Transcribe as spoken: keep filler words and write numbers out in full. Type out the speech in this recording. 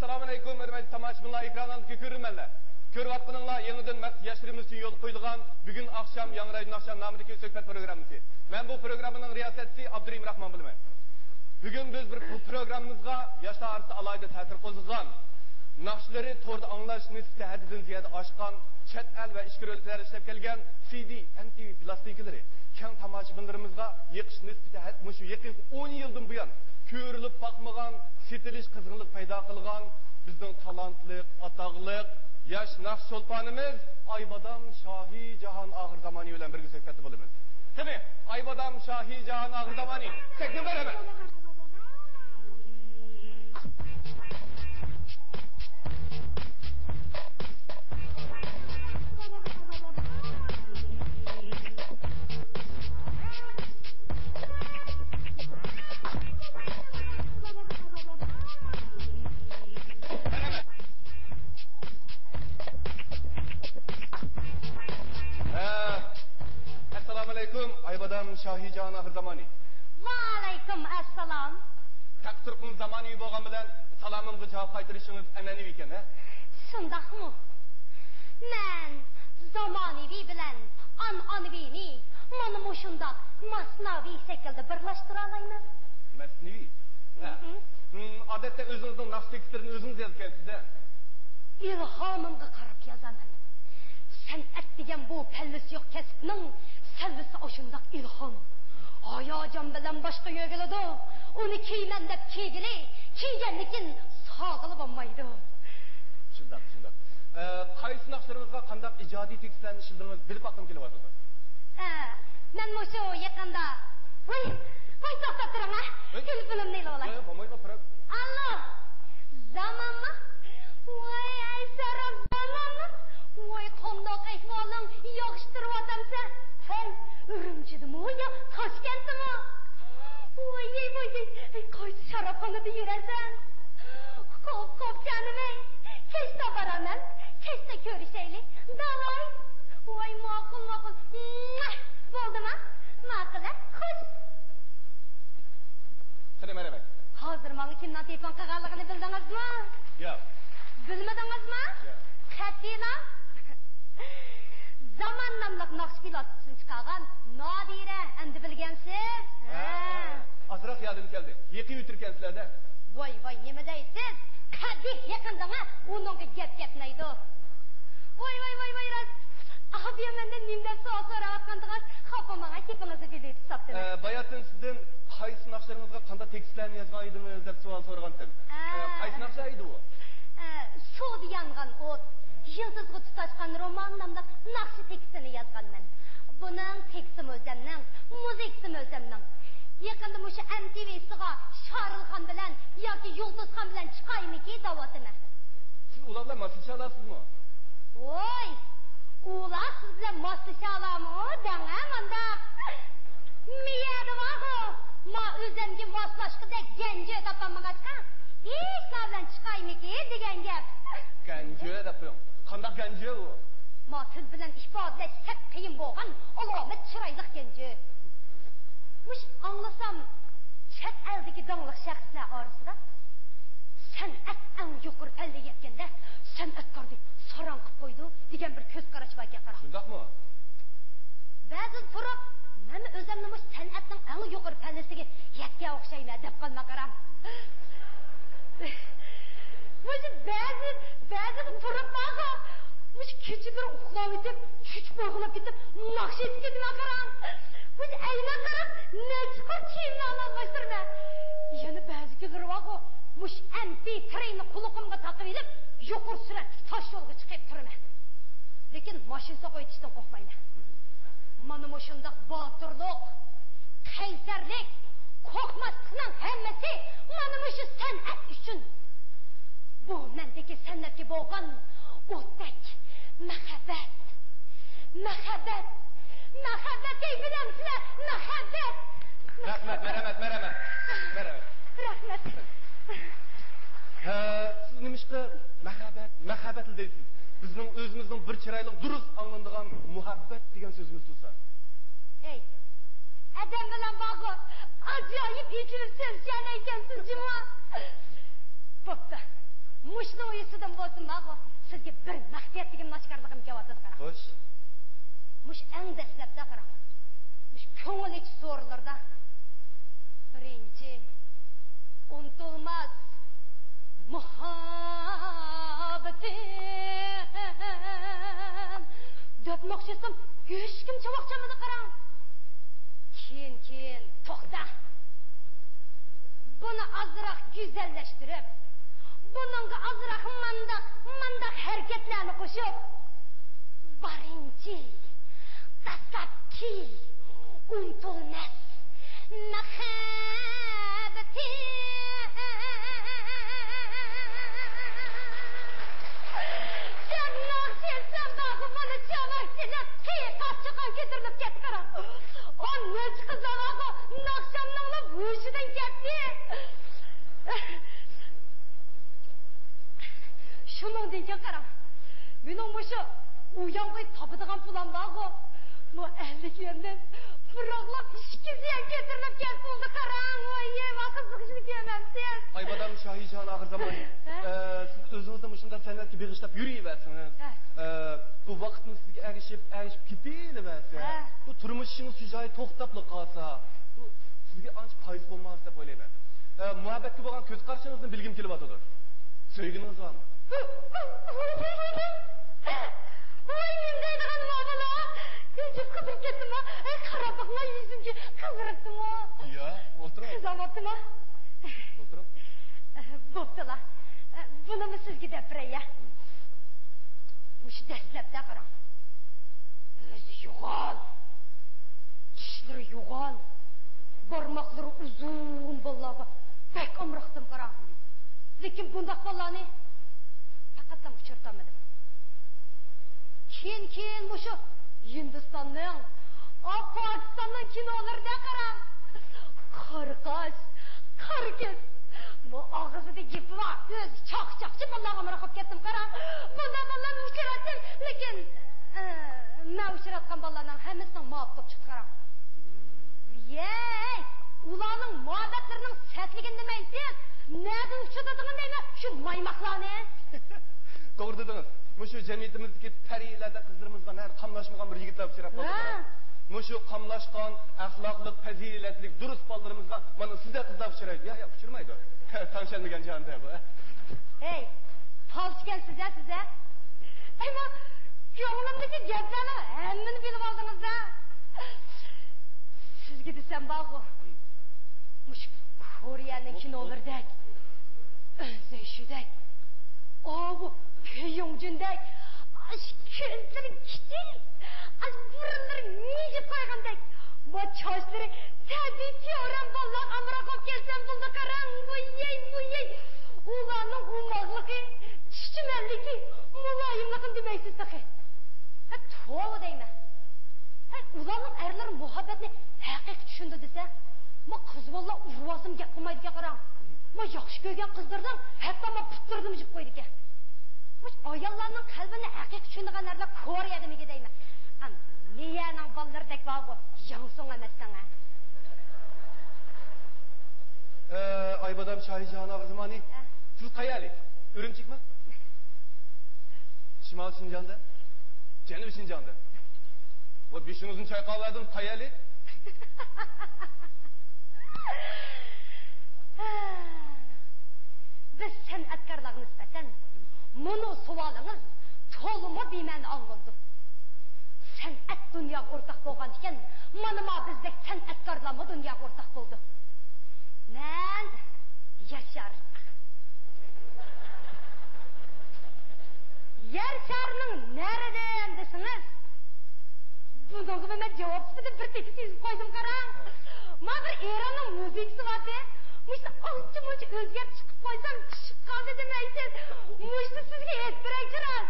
ئەسسالامۇئەلەيكۇم، ھۆرمەتلىك تاماشىبىنلار، ئېكرانلاردىكى كۆرۈرمەنلەر. كۆرۈۋاتقىنىڭلار يېڭىدىن مەخسۇس ياشلىرىمىز ئۈچۈن يولغا قويۇلغان بۈگۈن ئاخشام ياڭرايدۇ ناخشام نامىدىكى سۆھبەت پروگراممىسى. مەن بۇ پروگراممىنىڭ رىياسەتچىسى ئابدۇرېھىم راخمان بولىمەن. بۈگۈن بىز بىر، بۇ پروگراممىمىزغا ياشلار ئارىسىدا ئالاھىدە تەسىر قوزغىغان، ناخشىلىرى توردا ئاڭلاش نىسبىتى ھەددىدىن زىيادە ئاشقان، چەت ئەل ۋە ئىچكىرى ئۆلكىلەردە ئىشلەپ كەلگەن سىدى، ئېم تى ۋى پىلاستىنكىلىرى كەڭ تاماشىبىنلىرىمىزغا يېقىش نىسبىتى ھە-، مۇشۇ يېقىنقى ئون يىلدىن بۇيان كۆرۈلۈپ باقمىغان سېتىلىش قىزغىنلىق پەيدا قىلغان بىزنىڭ تالانتلىق، ئاتاقلىق ياش ناخشا چولپانىمىز ئايبادام شاھى جاھان ئاخىر زامانى بىلەن بىرگە سۆھبەتتە بولىمىز. قېنى، ئايبادام شاھى جاھان ئاخىر زامانى، سەھنە بەرەمەن. ھە. ئەسسالامۇئەلەيكۇم، ئايبادام شاھى جاھان ئاخىر زامانى. ۋەئەلەيكۇم ئەسسالام. تەقسىر قىلمىسا زامانىۋى بولغان بىلەن سالامىمغا جاۋاب قايتۇرۇشىڭىز ئەنئەنىۋى ئىكەن، ھە؟ شۇنداقمۇ؟ مەن زامانىۋى بىلەن ئانئانىۋىنى مانا مۇشۇنداق مەسنەۋى شەكىلدە بىرلەشتۈرەلەيمەن. مەسنىۋى؟ ھە. ھىم. ھىم، ئادەتتە ئۆزىڭىزنىڭ ناخشا تېكىستلىرىنى ئۆزىڭىز يازىدىكەنسىز-دە. ئىلھامىمغا قاراپ يازىمەن. سەنئەت دېگەن بۇ پەللىسى يوق كەسىپنىڭ سەللىسى ئاشۇنداق ئىلھام. ھاياجان بىلەن باشقا يۆگىلىدۇ. ئۇنى كىيىمەن دەپ كىيگىلى، كىيگەندىن كېيىن ساغىلى بولمايدۇ. شۇنداق، شۇنداق. ئە، قايسى ناخشىلىرىڭىزغا قانداق ئىجادىي تېكىستلەرنى ئىشلىدىڭىز، بىلىپ باققۇم كېلىۋاتىدۇ. ئە، مەن مۇشۇ يېقىندا، ۋاي، ۋاي، توختاپ تۇرۇڭ، ھە. ھەي. تېلېفونۇمنى ئېلىۋالاي. ياق، ياق، بولمايدۇ، بىراق. ئاللو، زامانمۇ؟ ۋاي، ئەي، سەرەپ زامانمۇ؟ ۋاي، قانداق ئەھۋالىڭ؟ ياخشى تۇرۇۋاتامسەن؟ ھەي، ئۈرۈمچىدىمۇ يا تاشكەنتتىمۇ؟ ۋاي، ۋاي، ۋاي، ۋاي، قايسى شارابخانىدا يۈرەسەن؟ خوپ، خوپ، جانىم، ئەي، كەچتە بارامەن، كەچتە كۆرۈشەيلى، داۋاي. ۋاي، ماقۇل، ماقۇل. بولدىما؟ ماقۇل، ھە؟ خوش. قېنى، مەرھەمەت. ھازىر ماڭا كىمنىڭ تېلېفون قىلغانلىقىنى بىلدىڭىزمۇ؟ ياق. بىلمىدىڭىزمۇ؟ ياق. قەتئىيلا. زامان ناملىق ناخشا پىلاستىنكىسىنى چىقارغان نادىرە، ئەمدى بىلگەنسىز؟ ھە، ھە. ئازراق يادىم كەلدى. يېقىن ئۆتۈركەنسىلەردە. ۋاي، ۋاي، نېمە دەيسىز؟ قەبىھ يېقىندىڭە، ئۇنىڭغا گەپ كەتمەيدۇ. ۋاي، ۋاي، ۋاي، ۋاي، راست. ئابىيە مەندىن نېمە دەپ سوئال سوراۋاتقانتىڭىز؟ خاپا بولماڭ، گېپىڭىزنى بۆلۈۋېتىپ ساپتىمەن. ئە، باياتىن سىزدىن قايسى ناخشىلىرىڭىزغا قانداق تېكىستلەرنى يازغان ئىدىڭىز دەپ سوئال سورىغانتىم. ئە، ئە، قايسى ناخشا ئىدى ئۇ؟ ئە، سۇدا يانغان ئوت، يىلتىزغا تۇتاشقان رومال ناملىق ناخشا تېكىستىنى يازغانمەن. بۇنىڭ تېكىستىمۇ ئۆزەمنىڭ، مۇزىكىسىمۇ ئۆزەمنىڭ. يېقىندا مۇشۇ ئەم تى ۋى ئىسىغا شارىلخان بىلەن ياكى يۇلتۇزخان بىلەن چىقايمىكى دەۋاتىمەن. سىز ئۇلار بىلەن ماسلىشالامسىزمۇ؟ ۋوي، ئۇلار سىز بىلەن ماسلىشالامۇ دەڭە مانداق. مىيەدە بارغۇ، ما ئۆزەمگە ماسلاشقۇدەك گەنجى تاپالمىغاچقا، ھېچ نېمە بىلەن چىقايمىكى دېگەن گەپ. گەنجى دەپ قويۇڭ. قانداق گەنجى ئۇ؟ ما تىل بىلەن ئىپادىلەش سەت قىيىن بولغان ئالامەت چىرايلىق گەنجى. مۇشۇ ئاڭلىسام، چەت ئەلدىكى داڭلىق شەخسلەر ئارىسىدا سەنئەت ئەڭ يۇقىرى پەللىگە يەتكەندە، سەنئەتكارنى ساراڭ قىلىپ قويىدۇ دېگەن بىر كۆز قاراش باركەن، قاراڭ. شۇنداقمۇ؟ بەزىدە تۇرۇپ، مەنمۇ ئۆزۈمنى مۇشۇ سەنئەتنىڭ ئەڭ يۇقىرى پەللىسىگە يەتكەن ئوخشايمەن دەپ قالما، قاراڭ. مۇشۇ بەزى، بەزىدە تۇرۇپ بارغا، مۇشۇ كېچىلىرى ئۇخلاۋېتىپ، چۈش ئۇيقۇلاپ كېتىپ، ناخشا ئېيتىپ كېتىمەن، قاراڭ. مۇشۇ ئەينەك قاراپ، نەچچە خىل كىيىملەرنى ئالماشتۇرىمەن. يەنە بەزى كۈنلىرى بارغۇ، مۇشۇ ئەم پى تىرىنى قۇلىقىمغا تاقىۋېلىپ، يۇقىرى سۈرئەتلىك تاش يولغا چىقىپ تۇرىمەن. لېكىن ماشىنا سوقۇۋېتىشتىن قورقمايمەن. مانا مۇشۇنداق باتۇرلۇق، قەيسەرلىك، قورقماسلىقنىڭ ھەممىسى مانا مۇشۇ سەنئەت ئۈچۈن. بۇ مەندىكى سەنئەتكە بولغان ئوتتەك مەھەببەت. مەھەببەت. مەھەببەت دەي بىلەمسىلەر؟ مەھەببەت. رەھمەت، مەرھەمەت، مەرھەمەت. مەرھەمەت. رەھمەت. ھە، سىز نېمىشقا مەھەببەت، مەھەببەت دەيسىز؟ بىزنىڭ ئۆزىمىزنىڭ بىر چىرايلىق، دۇرۇس ئاڭلىنىدىغان مۇھەببەت دېگەن سۆزىمىز تۇرسا. ھەي، ئادەم بىلەن بارغۇ، ئاجايىپ ئېچىنىپ سۆزلىشەلەيكەنسىز جۇمۇ. بوپتۇ. مۇشۇنىڭ ئۈستىدىن بولسا ماغۇ سىزگە بىر مەخپىيەتلىكىم ئاشكارىلىغىم كېلىۋاتىدۇ، قاراڭ. خوش. مۇشۇ ئەڭ دەسلەپتە، قاراڭ، مۇشۇ كۆڭۈل ئېچىش سورۇنلىرىدا بىرىنچى، ئۇنتۇلماس مۇھەببىتىم دەپ ناخشىسام، ھېچكىم چاۋاك چالمىدى، قاراڭ. كېيىن، كېيىن، توختا. بۇنى ئازراق گۈزەللەشتۈرۈپ، بۇنىڭغا ئازراق مانداق، مانداق ھەرىكەتلەرنى قوشۇپ، بارىنچى، داسلاتقى، ئۇنتۇلماس مەخەببىتىم. سەن ناخشا ئېيتساڭ، ماغۇ مانا چاۋاك چېلىپ، قىيقاپ چىققان كۆتۈرۈلۈپ كەتتى، قاراڭ. ئون نەچچە قىزلار بارغۇ، ناخشامنى ئاڭلاپ ھوشىدىن كەتتى. شۇنىڭدىن كېيىن قاراڭ، مېنىڭ مۇشۇ ئۇيانغۇي تاپىدىغان پۇلام بارغۇ، بۇ ئەللىك يۈەندىن پۇراقلاپ ئىككى يۈز يۈەن كۆتۈرۈلۈپ كەتسە بولدى، قاراڭ. ۋاي، ۋاي، قىزىقىشنى كۆرمەمسىز. ئايبادام شاھىجان ئاخىرزامان. ھە؟ ئە، سىز ئۆزىڭىزنى مۇشۇنداق سەنئەتكە بېغىشلاپ يۈرۈۋەرسىڭىز، ھە. ئە، بۇ ۋاقىتمۇ سىزگە ئەگىشىپ، ئەگىشىپ كېتىۋەرسە، ھە. بۇ تۇرمۇشىڭىز شۇ جايى توختاپلا قالسا، بۇ سىزگە ئانچە پايدىسى بولماس دەپ ئويلايمەن. ئە، مۇھەببەتكە بولغان كۆز قارىشىڭىزنى بىلگۈم كېلىۋاتىدۇ. سۆيگىنىڭىز بارمۇ؟ ۋاي، نېمە دەيدىغان ماۋۇلار؟ ھىجىپ قىزىرىپ كەتتىمۇ؟ ئەي، قاراپ بېقىڭا، يۈزۈمگە قىزىرىپتىمۇ؟ يا، ئولتۇرۇڭ. قىزارماپتىمۇ؟ ئولتۇرۇڭ. بوپتۇلا. بۇنىمۇ سىزگە دەپ بېرەي، يا. مۇشۇ دەسلەپتە قاراڭ. ئۆزى يوغان، چىشلىرى يوغان، بارماقلىرى ئۇزۇن بالىلارغا بەك ئامراقتىم، قاراڭ. لېكىن بۇنداق بالىلارنى پەقەتلا ئۇچرىتالمىدىم. كېيىن، كېيىن مۇشۇ ھىندىستاننىڭ، ئا، پاكىستاننىڭ كىنولىرىدا قاراڭ. قارا قاش، قارا كۆز، بۇ ئاغزىدا گېپى بار، ئۆزى چاقچاقچى بالىلارغا ئامراق بولۇپ كەتتىم، قاراڭ. بۇنداق بالىلارنى ئۇچراتتىم، لېكىن، ئە، مەن ئۇچراتقان بالىلارنىڭ ھەممىسىنىڭ مۇۋاپىق بولۇپ چىقتى، قاراڭ. يەي، ئۇلارنىڭ مۇھەببەتلىرىنىڭ سەتلىكىنى دېمەيسىز، نەدىن ئۇچرىتىدىغىنى دەيمەن، شۇ مايماقلارنى. توغرا دېدىڭىز. مۇشۇ جەمئىيىتىمىزدىكى پەرىلەردەك قىزلىرىمىزغا نەدە قاملاشمىغان بىر يىگىتلەر ئۇچراپ قالدى. ھە. مۇشۇ قاملاشقان، ئەخلاقلىق، پەزىلەتلىك، دۇرۇس بالىلىرىمىزغا مانا سىزدەك قىزلار ئۇچرايدۇ. يا، يا، ئۇچرىمايدۇ. تاڭ چۈشەنمىگەن جاھاندا بۇ. ھەي، پالچىكەن سىزە، سىزە. ئەمما كۆڭلۈمدىكى گەپلەرنىڭ ھەممىنى بىلىۋالدىڭىز-دە. سىزگە دېسەم بارغۇ، مۇشۇ كورېيەنىڭ كىنولىرىدەك، ئۆنزېشۈدەك، ئاۋۇ پېيۇڭجۈندەك، ئاشۇ كۆزلىرى كىچىك، ئاشۇ بۇرۇنلىرى مىجىپ قالغاندەك، ما چاچلىرى تەبىئىي تيورەن بالىلار ئامراق بولۇپ كەتسەم بولدى، قاراڭ، ۋۇييەي، ۋۇييەي. ئۇلارنىڭ ئوماقلىقى، چۈچۈمەنلىكى، مۇلايىملىقىنى دېمەيسىز تېخى. ھە، توۋا دەيمەن. ھە، ئۇلارنىڭ ئەرلىرى مۇھەببەتنى ھەقىقىي چۈشىنىدۇ دېسە، ما قىز بالىلار ئۇرۇۋالسىمۇ گەپ قىلمايدىكەن، قاراڭ. ما ياخشى كۆرگەن قىزلىرىنىڭ ھەتتا ما پۇتلىرىنىمۇ يۇيۇپ قويىدىكەن. مۇشۇ ئاياللارنىڭ قەلبىنى ھەقىقىي چۈشىنىدىغان ئەرلەر كورېيەدە نېمىگە دەيمەن. ئەم، مىيەنىڭ بالىلىرىدەك بارغۇ، ياڭسۇڭ ئەمەستەڭ ھە. ئە، ئايبادام شاھىجان ئاغزىمانى. ئە. سىز قەيەرلىك؟ ئۈرۈمچىكمۇ؟ شىمال شىنجاڭدا؟ جەنۇبىي شىنجاڭدا؟ ۋە بېشىڭىزنى چايقاۋەردىڭىز، قەيەرلىك؟ بىز سەنئەتكارلارغا نىسبەتەن مۇنۇ سوئالىڭىز تولىمۇ بىمەنە ئاڭلىنىدۇ. سەنئەت دۇنياغا ئورتاق بولغان ئىكەن، مانا ما بىزدەك سەنئەتكارلارمۇ دۇنياغا ئورتاق بولىدۇ. مەن ياشار. يەر شارىنىڭ نەرىدىن دېسىڭىز، بۇنىڭغىمۇ مەن جاۋاب سۈپىتىدە بىر تېكىست يېزىپ قويدۇم، قاراڭ. ما بىر ئىراننىڭ مۇزىكىسى بارتى. مۇشۇ ئانچە-مۇنچە ئۆزگەرتىپ چىقىپ قويسام، چۈشۈپ قالدى دېمەيسىز. مۇشۇنى سىزگە ئېيتىپ بېرەي، چىراز.